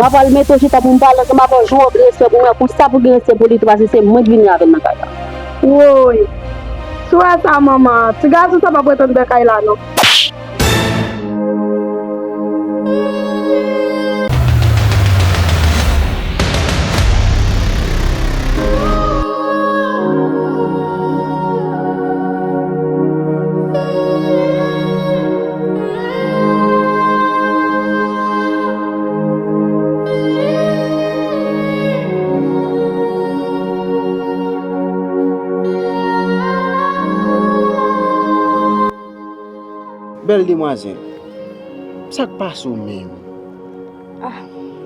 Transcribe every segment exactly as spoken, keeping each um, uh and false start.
M ap al mete w chita pou m pale ansanm avè w, jwenn w respè pou mwen, pou sa pou gen respè pou li tou, paske se mwen ki vini avè l nan kay la. Woy! Si w wè sa, manman, ti gason sa p ap ret anndan kay la, non. Bèl demwazèl, sa k pase w menm? Ah,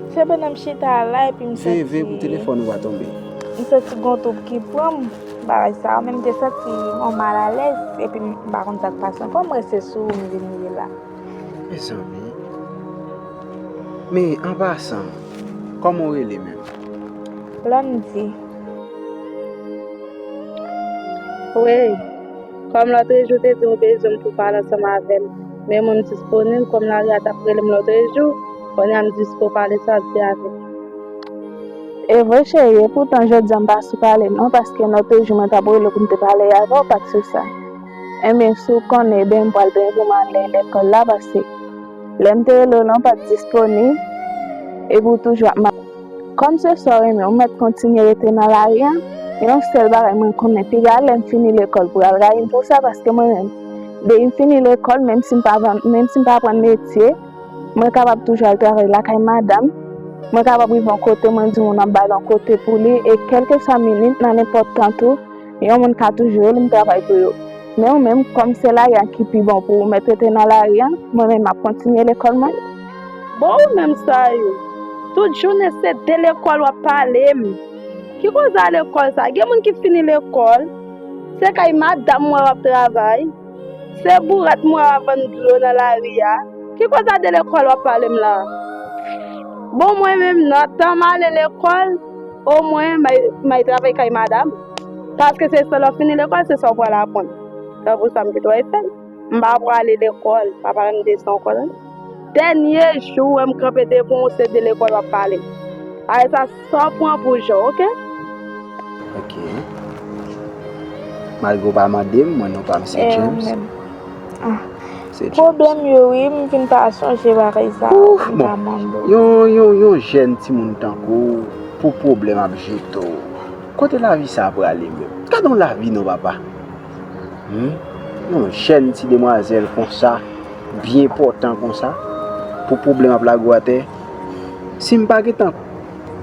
se pandan m chita la epi m santi. Veye, veye pou telefòn ou pa tonbe. M santi gon twoup ki pran m. Bagay sa a, men m te santi yon malalèz, epi m pa konn sa k pase ankò, m rete sou ou, m vin ye la. Mezanmi. Men, an pasan, kòman w rele menm? Landy. Wi. Kòm lòtrejou w te di w bezwen m pou w pale ansanm avè m, men mwen m disponib, kòm Laria t ap rele m lòtrejou, kounye a m dispo pale sa w ap di avè m. E vre, cheri, epoutan jodi a m pa sou pale non, paske lòtrejou mwen t ap rele w pou m te pale avè w, pa t sou sa. Enben, si w konnen, ebyen m pral benyen pou m ale lekòl la, paske lè m te rele w la, w pa t disponib, epi w toujou ap mache. Kòm se sa w renmen, ou mèt kontinye rete nan lari a. Yon sèl bagay mwen konnen, piga lè m fini lekòl pral rayi m pou sa, paske mwen menm, depi m fini lekòl, menm si m pa vann, menm si m pa aprann metye, mwen kapab toujou al travay lakay madanm. Mwen kapab rive yon kote, mwen di moun ap bay yon kote pou li, e kèlkeswa minit, nan nenpòt tan tou, yon moun ka toujou rele m travay pou yo. Men ou menm, kòm se lari a ki pi bon pou ou, mèt rete nan lari a, mwen menm m ap kontinye lekòl mwen. Bon, ou menm sa yo. Tout jounen se de lekòl w ap pale m. Ki koze a lekòl sa? Gen moun ki fini lekòl, se kay madanm mwen w ap travay. Se bourèt mwen w ap vann dlo nan lari a. Ki koze a de lekòl w ap pale m la? Bon, mwen menm, nan tan m ale lekòl, omwen, m ay, m ay travay kay madanm. Paske se sa lè w fini lekòl, se sa w pral aprann. Tankou sa m te dwe fè. M pa prale lekòl, pa pale m de sa ankò non. Dènye jou w wè m kanpe devan w, se de lekòl w ap pale. Apre sa, sa w pran pou jan, oke? Oke. Malgre w pa mande m, mwen non pa m se James. E ou menm? Ah. Se James. Pwoblèm yo, wi, m vin pa sonje bagay sa, m pa mande w. Yon, yon, yon jèn timoun tankou w, pou pwoblèm ap jete w. Kote lavi sa a prale menm? Gade yon lavi non, papa. Hmm? Yon jèn ti demwazèl konsa, byen pòtan konsa, pou pwoblèm ap lage w atè. Si m pa gentan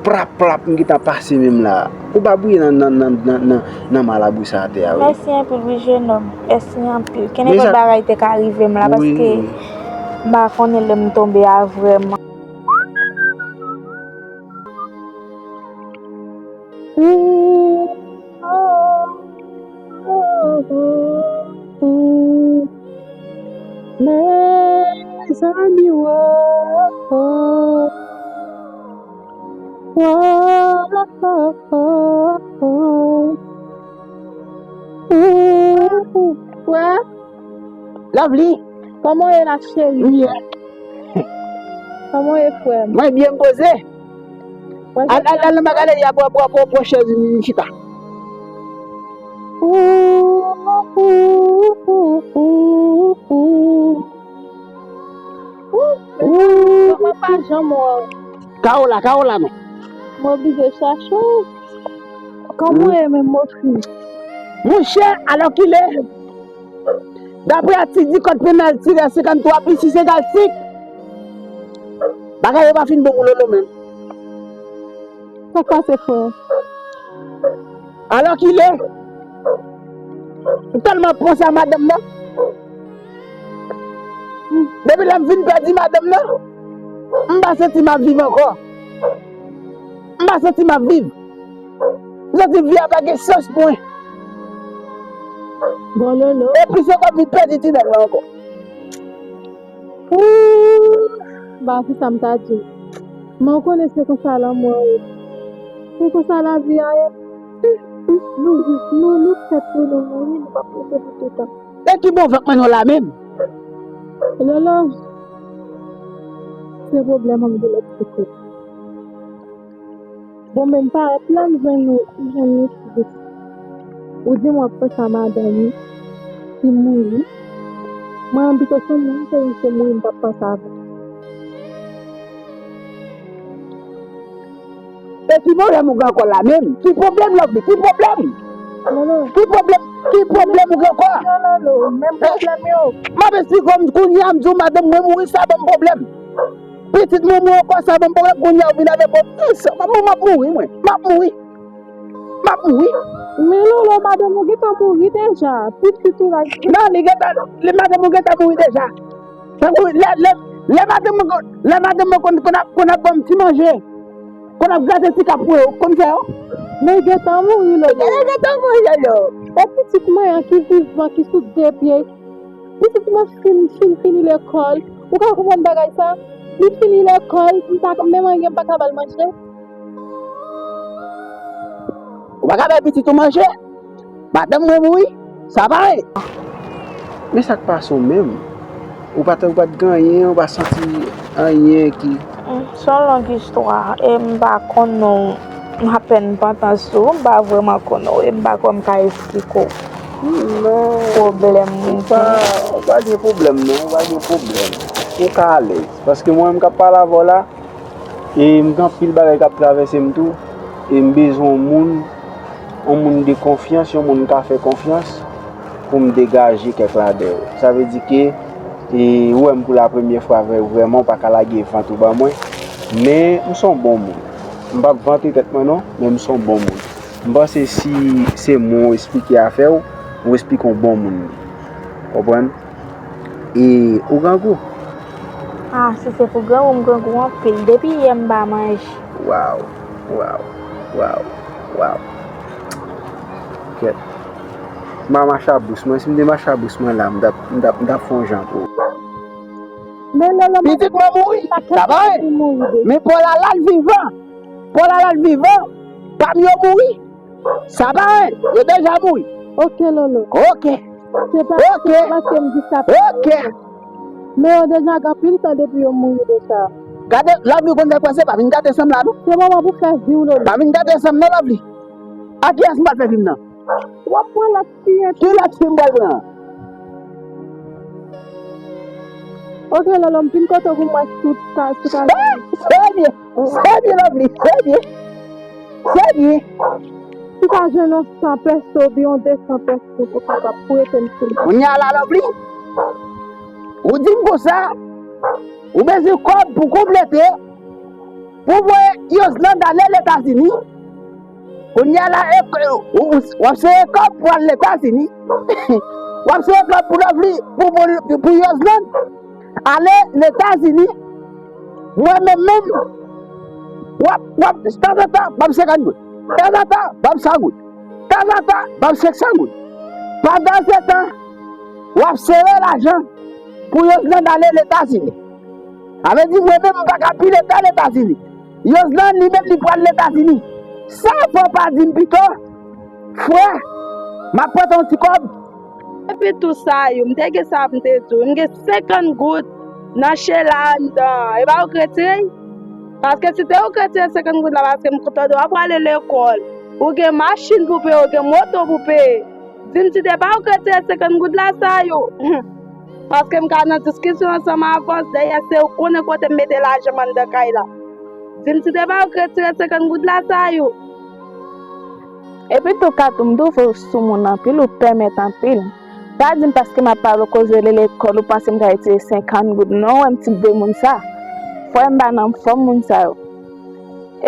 prap, prap, m gentan pase menm la. Ou pa bouye nan, nan, nan, nan, nan, nan malabou sa atè a, wi. Mèsi anpil, wi, jenòm. Mèsi anpil. Kenenpòt bagay te ka rive m la, paske m pa konnen lè m tonbe a vrèman. Mezanmi, wo, wo, wo. Wè? Lovely. Kòman w ye la, cheri? M byen. Kòman w ye, frè m? Mwen byen, m poze. Al, al, al nan galeri a, pran, pran, pran, pran chèz, m chita. Ou, ou, ou, ou, ou. Ou, ou, ou, ou. Mwen pa janm wè w. Kawola, Kawola, non. Mwen oblije chache w. Kòman w ye menm, mofi? Monchè, alòkile, daprè Atidi, kòd penal tirè senkanntwa plis sis egal senk, bagay yo pa fin bon pou Lolo menm. Sa k pase, frè? Alòkile, m tèlman panse a madanm nan. Depi lè m fin pèdi madanm nan, m pa santi m ap viv ankò. M pa santi m ap viv. M santi vi a pa gen sans pou mwen. Bon, Lolo. E plis ankò, m vin pèdi ti nèg la ankò. Ooh, m pa konn sa m ta di w. Men w konnen se konsa lanmou an ye. Se konsa lavi a ye. Nou, nou, nou fèt pou nou mouri, nou p ap rete pou toutan. E ki bon vant mwen non la menm? Lolo, se pwoblèm an m gen lè piti. Bon, men m parèt la, m jwenn ou, m jwenn ou sou Facebook. Ou di m w ap panse a madanm ou ki mouri. Mwen menm pito se mwen, se li ki mouri, m t ap panse avè l. E ki pwoblèm ou gen ankò la menm? Ki pwoblèm, Lovely? Ki pwoblèm? Non, non. Ki pwoblèm? Ki pwoblèm ou gen ankò? Non, non, non, menm pwoblèm yo. M ap esplike w, kounye a m di w madanm mwen mouri, sa ban m pwoblèm. Pitit mwen mouri ankò, sa ban m pwoblèm, kounye a ou vin avèk yon ti san. Mwen, m ap mouri, mwen. M ap mouri. M ap mouri. Men Lolo, madanm ou gentan mouri deja. Pitit ou la. Non, li gentan, li, madanm ou gentan mouri deja. Tankou lè, lè, lè madanm mwen kon-, lè madanm mwen konn, konn ap, konn ap ban m ti manje, konn ap grate ti kap pou yo, konn fè yo. Men gentan mouri, Lolo. Li gentan mouri, Lolo. E pitit mwen an ki vivan, ki sou de pye. Pitit mwen fin, fin fini lekòl. Ou ka konprann bagay sa? Li fini lekòl, m pa, menm anyen m pa ka ba l manje. Ou pa ka bay pitit ou manje? Madanm mwen mouri, sa pa anyen. Men sa k pase w menm? Ou pa t, ou pa t gen anyen, ou pa santi anyen ki... Se yon long istwa, e m pa konn non, m apèn pantan sou ou, m pa vrèman konn ou, e m pa kwè m ka esplike w. Non. Pwoblèm ou pa, ou pa gen pwoblèm non, ou pa gen pwoblèm. Ou ka alèz. Paske mwen menm k ap pale avè w la, e m gen anpil bagay k ap travèse m tou, e m bezwen yon moun, yon moun de konfyans, yon moun m ka fè konfyans pou m degaje kèk ladan yo. Sa vle di ke, e, ou wè m pou la premyè fwa vrè-, vrèman, ou pa ka lage vant ou ban mwen, men m se yon bon moun. M p ap vante tèt mwen non, men m se yon bon moun. M panse si se mwen ou esplike afè w, ou esplike yon bon moun li. Konprann? E ou grangou? Ah, si se pou grangou, m grangou anpil. Depi yè m pa manje. Waw, waw, waw, waw. Kèt. M pa mache a bous mwen. Si m te mache a bous mwen la, m t ap, m t ap, m t ap fè yon jan pou ou. Men Lolo, pitit mwen mouri, sa pa anyen. Men Paul Alal vivan. Paul Alal vivan. Pam yo mouri. Sa pa anyen, yo deja mouri. Ok, Lolo. Ok. Se pa, ok, se pa paske m di sa pou yo. Ok. Men yo deja gen anpil tan depi yo mouri deja. Gade, Lovely, ou konn sa k pase, pa vin gate san m la non. Se moman pou fè vi w, Lolo. Pa vin gate san m non, Lovely. A kiyès m pral fè vi m nan? W ap pran lòt fi epi. Ki lòt fi m pral pran? Ok, Lolo, m vin kote w pou m wè si w ka, si w ka. Trè byen, trè byen, Lovely, trè byen. Trè byen. Si w ka jwenn yon san peso oubyen yon de san peso pou kapab prete m, silvouplè. Kounye a la, Lovely, ou di m konsa, ou bezwen kòb pou konplete, pou voye Yoslande ale Letazini. Kounye a la, e, e, ou, ou, w ap sere kòb pou al Letazini. W ap sere kòb pou Lovely, pou, pou, pou Yoslande ale Letazini. Mwen menm menm, w ap, w ap, tanzantan, ban m senkant goud. Tanzantan, ban m san goud. Tanzantan, ban m senk san goud. Pandansetan, w ap sere lajan pou Yoslande ale Letazini. Sa vle di mwen menm m pa ka pile tan Letazini. Yoslande li menm li pral Letazini. Sa fò w pa di m pito, frè, m ap prete yon ti kòb. Epi tou sa yo, m te gen sa pou m te di w. M gen senkant goud nan chela anndan. E pa ou k retire l? Paske si te ou k retire senkant goud la, paske m tande w ap prale lekòl. Ou gen machin pou peye, ou gen moto pou peye. Di m si te pa ou k retire senkant goud la sa yo. Paske m ka nan diskisyon ansanm avè w, dèyè se ou konnen kote m mete lajan m anndan kay la. Di m si te pa ou k retire senkant goud la sa yo. Epi tou, Katou, m twouve w soumoun anpil, ou pèmèt anpil. Pa di m paske m ap pale w koze li lekòl, ou panse m ka retire senkant goud. Non, wè m tip de moun sa. Frè m pa nan fòm moun sa yo.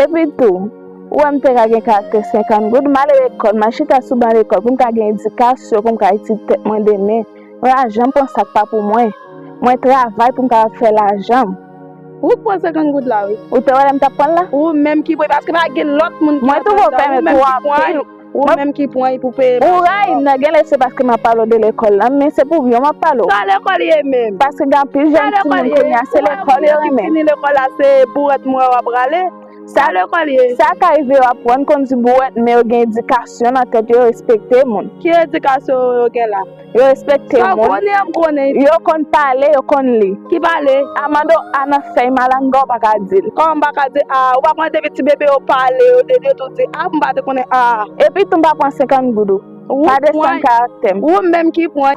Epi tou, ou wè m te ka gen karaktè senkant goud, m ale lekòl, m al chita sou ban lekòl pou m ka gen edikasyon, pou m ka etidye tèt mwen demen. Mwen pa janm pran sa k pa pou mwen. Mwen travay pou m kapab fè lajan m. Ou k pran senkant goud la, wi. Ou te wè lè m t ap pran l la? Ou menm ki pran, paske pa gen lòt moun ki ap pran, ou menm ki pran, ou menm ki pran pou peye. Ou rayi m nan, genlè se paske m ap pale w de lekòl la, men se pou byen m ap pale w. Sa lekòl ye menm? Paske gen anpil jèn timoun kounye a, se lekòl yo renmen. Fini lekòl la, se bourèt mwen w ap rale. Sa lekòl ye? Sa ka rive yo aprann konn di bouwèt, men yo gen edikasyon nan tèt yo, yo respekte moun. Ki edikasyon yo gen la? Yo respekte moun. Sa w konnen, m konnen. Yo konn pale, yo konn li. Ki pale? A mande w a nan fèy malanga, w pa ka di l. Kòman m pa ka di a? Ou pa konnen depi ti bebe yo pale, yo de, de tou di a, m pa te konnen a. Epi tou m pa pran senkant goud ou. Pa desann karaktè m. Ou menm ki pran.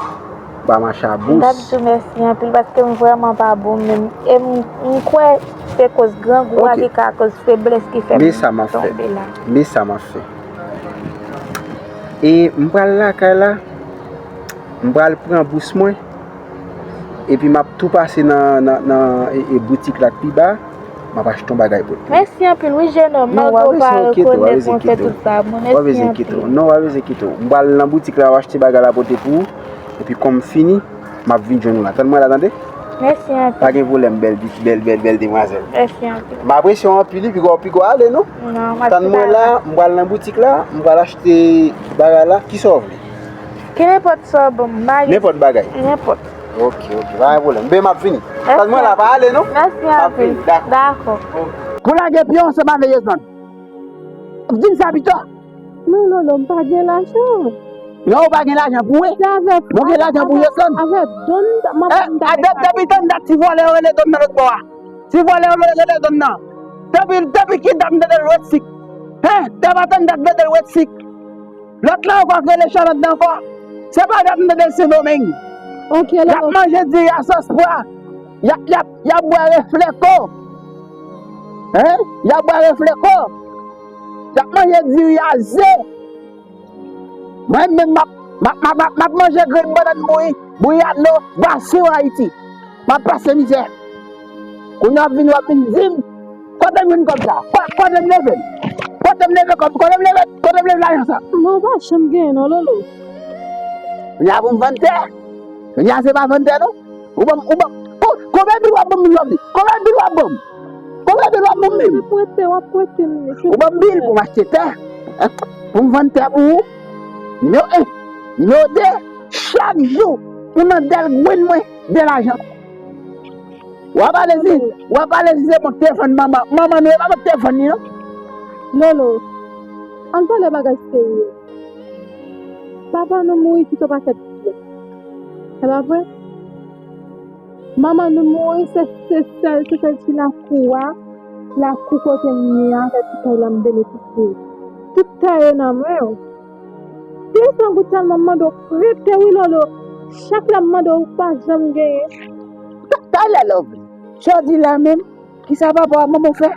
Pa mache a bous. M t ap di w mèsi anpil paske m vrèman pa bon menm. E m, m kwè se koz grangou a ki ka koz feblès ki fè m tonbe la. Men sa m ap fè. Men sa m ap fè. E m pral lakay la, m pral pran bous mwen, epi m ap tou pase nan, nan, nan e, e boutik la k pi ba, m ap achte yon bagay pou l. Mèsi anpil, wi, jenòm. Malgre w pa rekonèt mwen fè tout sa pou mwen. Mèsi anpil. Non, w pa bezwen enkyete w. M pral nan boutik la, w achte bagay la pote pou ou, epi kòm fini, m ap vin jwenn ou la. Tann mwen la, tande? Mèsi anpil. Pa gen pwoblèm, bèl, bèl, bèl, bèl demwazèl. Mèsi anpil. M apresye w anpil, wi, piga w, piga w ale, non? Non, m ap ale. Tann mwen la, m pral nan boutik la, m pral achte bagay la. Kisa w vle? Ki nenpòt sa w ban m, m pa gen. Nenpòt bagay? Nenpòt. Ok, ok, pa gen pwoblèm. Ben, m ap vini. Tann mwen la, pa ale, non? Mèsi anpil. M ap vini, dakò. Dakò. Pou lage pye w ansanm avè Yoslan. Di m sa pito. Non, non, non, m pa gen lajan. Non, ou pa gen lajan pou ou? Se avè. Bon, gen lajan pou Yoslan. Avè Don, m ap. Eh, avè, depi tann dat ti vòlè yo rele Don nan lòt bò a. Ti vòlè yo rele Don nan. Depi, depi ki dat m tande l wè sik? Hein? Depi tann dat m tande l wè sik. Lòt la ankò k rele Chalòt nan ankò. Se pa dat m tande l Sendomeng. Ok, y ap manje diri a sòs pwa. Y ap, y ap, y ap bwè refleko. Hein? Y ap bwè refleko. Y ap manje diri a ze. Mwen menm m ap, m ap, m ap, m ap, m ap manje grenn bannann bouyi, bouyi a dlo, bwasyon Ayiti. M ap pase mizè. Kounye a w ap vin, w ap vin di m, kote m jwenn kòb sa? Ko-, kote m leve l? Kote m leve kòb? Kote m leve, kote m leve lajan sa? Mwen pa janm genyen non, Lolo. Kounye a pou m vann tè. Kounye a se pa vann tè non. Ou ban m, ou ban m, ko-, konbyen bil w ap ban m, bil w ap di? Konbyen bil w ap ban m? Konbyen bil w ap ban m menm? W ap prete, w ap prete m. Ou ban m bil pou m achte tè. Pou m vann tè pou ou. Nimewo en. Nimewo de, chak jou, ou nan dèl grenn mwen, de lajan. W ap pale si, w ap pale si se bank te vann manman. Manman nou, e pa bank te vann li, non. Lolo, ann pale bagay serye. Papa nou mouri kite yon pakèt byen. Se pa vre? Manman nou mouri, se, se sèl, se sèl ti lakou a, lakou kote m ye a, se ti kay la m benefisye. Tout tè yo nan men w. Ti san goud sèlman m mande w prete wi Lolo. Chak lè m mande w, ou pa janm genyen. Ta-, talè love. Jodi la menm, kisa papa w ak manman w fè?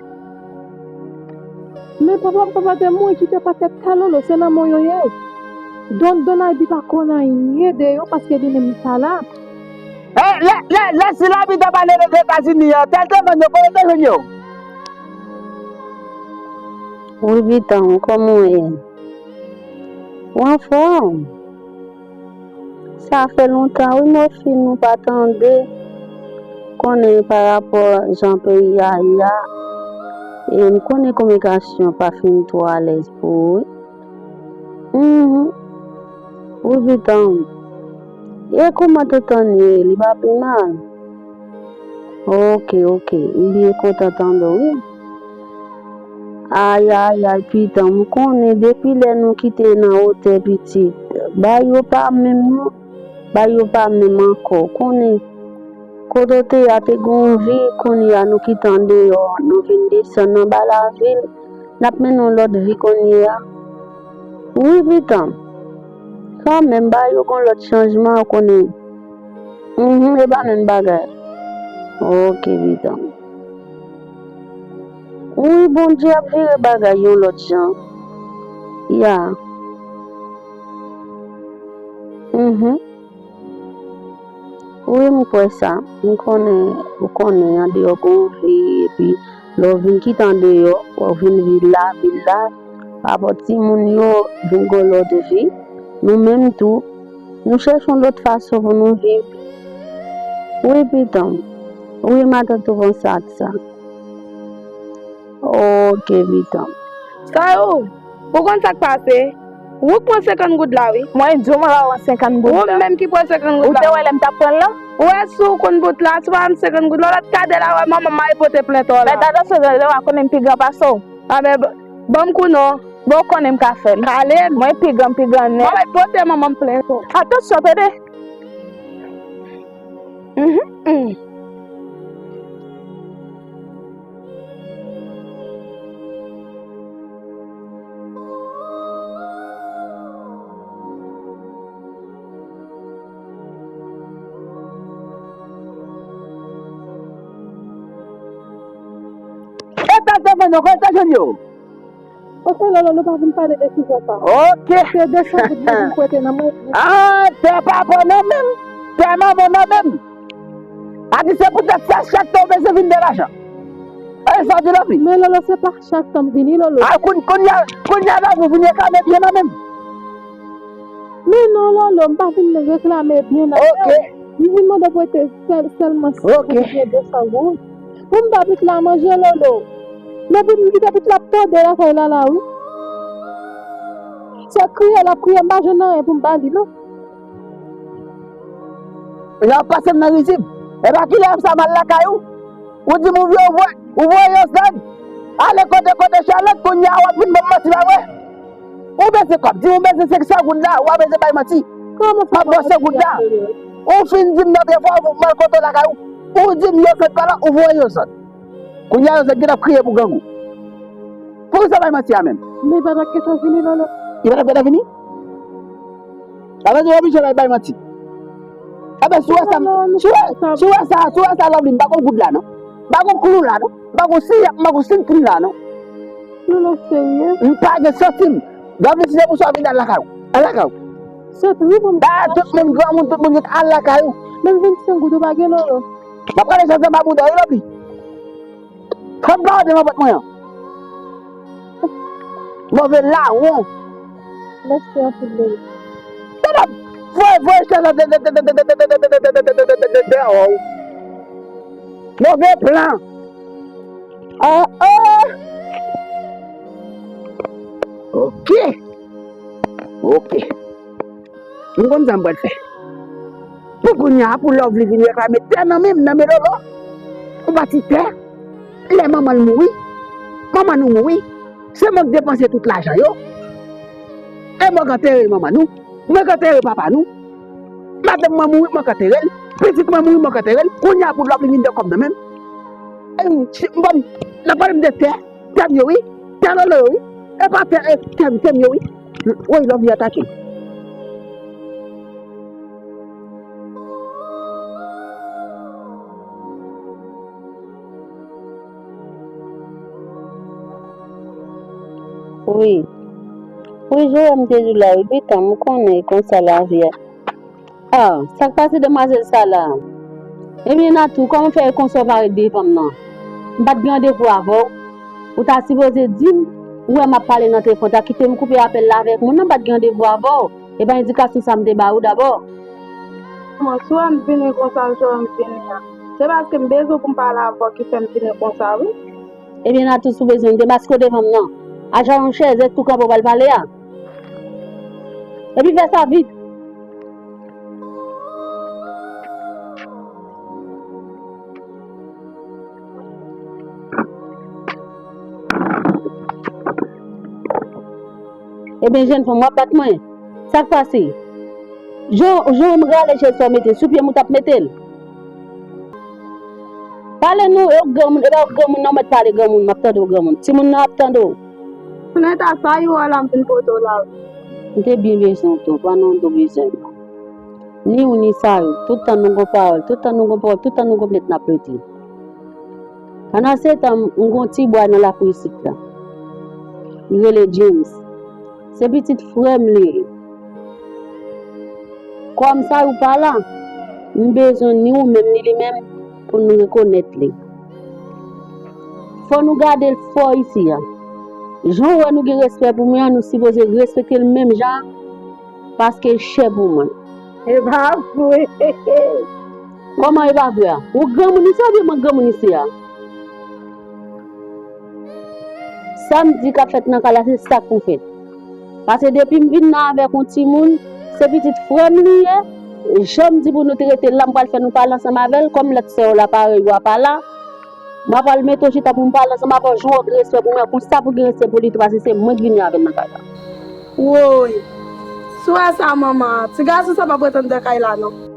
Men papa, papa te mouri kite pakèt tè Lolo, se nan men w yo ye. Don, Don Ayiti pa konn anyen de yo paske li menm li pa la. Eh, lè, lè, lè si labitè pale de Etazini an, tè l te vann yo, kote l te jwenn yo? Wi, Bitanm, kòman w ye? Ou anfòm? Sa fè lontan, wi, Mofi, nou pa tande. Konnen pa rapò jan peyi a ye a, e m konnen kominikasyon pa fin twò alèz pou ou, wi. Mhm. Wi, Bitanm. E kòman Tantann ye? Li pa pi mal? Ok, ok. M byen kontan tande w, wi. Ay, ay, ay, Bitanm, m konnen depi lè nou kite nan wotè pitit, bagay yo pa menm non. Bagay yo pa menm ankò. Konnen kote w te ye a te gen yon vi, kounye a nou kite andeyò, nou vin desann anba lavil, n ap mennen yon lòt vi kounye a. Wi, Bitanm. Kanmenm, bagay yo gen yon lòt chanjman, ou konnen. Mhm, e pa menm bagay. Ok, Bitanm. Wi, Bondye ap vire bagay yon lòt jan. Ya. Mhm. Wi, m kwè sa. M konnen, ou konnen, andeyò gen yon vi, epi lè w vin kite andeyò, w vin viv lavil la, pa rapò timoun yo vin gen lòt vi. Nou menm tou, nou chèche yon lòt fason pou nou viv. Wi, Bitanm. Wi, matant ou panse ak sa. Ok, Bitanm. Sa yo, ou konn sa k pase? Ou k pran senkant goud la, wi. Mwen di w mwen pa pran senkant goud la. Ou menm ki pran senkant goud la. Ou te wè lè m t ap pran l lan? Ou wè si w konn bout la, si w pa ban m senkant goud la, w t ka delawe manman m al pote plent ou la. Fèt atansyon, Zòzò, w a konnen m pi gran pase w. A ben, ban m kou non. Bon, w konnen m ka fè l. Kale m. Mwen pi gran, m pi gran nèt. Mwen al pote manman m plent ou. Atansyon, tande. Mhm. Eta te fè nou, eta jwenn yo. Ok, Lolo, nou pa vin pale de sijè sa. Ok. Se de san goud li vin prete nan men. Ah, tè papa nan men m. Tè manman nan men m. A di se poutèt sa chak tan w bezwen vin de lajan. E sa di Lòvi. Men Lolo, se pa chak tan m vini, Lolo. Ah, koun-, kounye a, kounye a Lòvi vin reklame byen nan men m. Men non, Lolo, m pa vin reklame byen nan men w. Ok. M vin mande w prete sèl, sèlman Ok. de san goud. Pou m ba pitit la manje, Lolo. Men pou m kite pitit la ap tòde lakay la la, wi. Se kriye l ap kriye, m pa jwenn anyen pou m ba li, non. Lè w ap pase m nan rizib. E pa kilè sa m al lakay ou. Ou di m ou vle, ou voye, ou voye yon zòn. Ale kote, kote Chalòt, kounye a w ap vin ban m manti, pa vre? Ou bezwen kòb, di m ou bezwen senk san goud la, w a bezwen bay manti. M ap ba w senk goud la. Ou fin di m nan de fwa, ou mal konte lakay ou. Ou di m yon zòn pa la, ou voye yon zòn. Kounye a yo sot gen ap kriye pou grangou. Poukisa w bay manti a menm? Men pa t ap gentan vini, Lolo. Li pa t ap gentan vini? Sa vle di w oblije bay, bay manti. Enben, si w wè sa, si w wè, si w wè sa, si w wè sa, Lovely, m pa gon goud la, non. M pa gon klou la, non. M pa gon siyèp, m pa gon sentrin la, non. Lolo, serye? M pa gen santim. Lovely, si se pou sa, w vin al lakay ou. Al lakay ou. Sentrin pou m. Ba tout moun, granmoun, tout moun, al lakay ou. Menm vennsenk goud ou pa gen, Lolo. M ap gade jan zamba bouda, wi, Lovely. Fò m pa wè devan pòt mwen an. Move lawon. Mèsi anpil, Lolo. Tande, voye, voye chèz la dèyè w. Move plan. Ah, ah. Ok. Ok. M konn sa m pral fè. Pou kounye a, pou Lovely vin reklame tè nan men m, nan men Lolo. Yon pati tè. Lè manman l mouri, manman nou mouri, se mwen k depanse tout lajan yo. E mwen k antere manman nou. Mwen k antere papa nou. Madanm mwen mouri, mwen k antere l. Pitit mwen mouri, mwen k antere l. Kounye a, pou Lovely vin de kòb nan men m. E, m, m, n ap pale m de tè. Tè m yo wi. Tè Lolo yo wi. E pa tè, e, tè m, tè m yo wi. Woy, Lovely atake m. Wi. Wi, Joel, m te di w la, wi, Bitan, m konnen e konsa lavi a. Ah, sa k pase demwazèl sa la? Ebyen, Natou, kòman fè e konsa w pa ret devan m nan? M pa t gen randevou avè w. Ou ta sipoze di m, ou wè m ap pale nan telefòn, ta kite m koupe apèl la avèk moun nan, m pa t gen randevou avè w. E pa endikasyon sa m te ba ou dabò. Kòman, si w wè m vini konsa, jan w wè m vini an, se paske m bezwen pou m pale avè w ki fè m vini konsa, wi. Ebyen, Natou, si w bezwen m, debaske w devan m nan. Achte yon chèz, èske w kanpe w pral pale a? Epi fè sa vit. Ebyen, jèn fanm, w ap bat mwen? Sa k pase? Jan, jan m rale chèz sa w mete sou pye m, ou t ap mete l? Pale non, e w granmoun, e pa w granmoun non, mèt pale granmoun, m ap tande w granmoun. Timoun nan ap tande w. Nèta, sa yo wè la m vin pote w la wi. M te byen bezwen w tou, pa non, m tou bezwen. Ni ou ni sa yo, tout tan nou gon pawòl, tout tan nou gon pawòl, tout tan nou gon plent n ap plete. Pandan se tan, m gon ti bwa nan lakou isit la. Li rele James. Se pitit frè m li ye. Kòm sa ou pa la, m bezwen ni ou menm ni li menm pou nou rekonèt li. Fò nou gade l fò isi a. Jan w wè nou gen respè pou mwen an, nou sipoze respekte l menm jan an, paske l chè pou mwen. E pa vre. Kòman e pa vre a? Ou granmoun isi a oubyen mwen granmoun isi a? Sa m di k ap fèt nan kay la, se sa k pou fèt. Paske depi m vin nan avèk yon timoun, se pitit frè m li ye. Jan m di pou nou te rete la, m pral fè nou pale ansanm avè l. Kòm lòt sè yo la parèy, yo pa la, m pral mete w chita pou m pale ansanm avè w, jwe yon ti respè pou mwen, pou sa pou gen respè pou li tou, paske se mwen ki vini avè l nan kay la. Woy! Si w wè sa, manman, ti gason sa p ap ret anndan kay la non.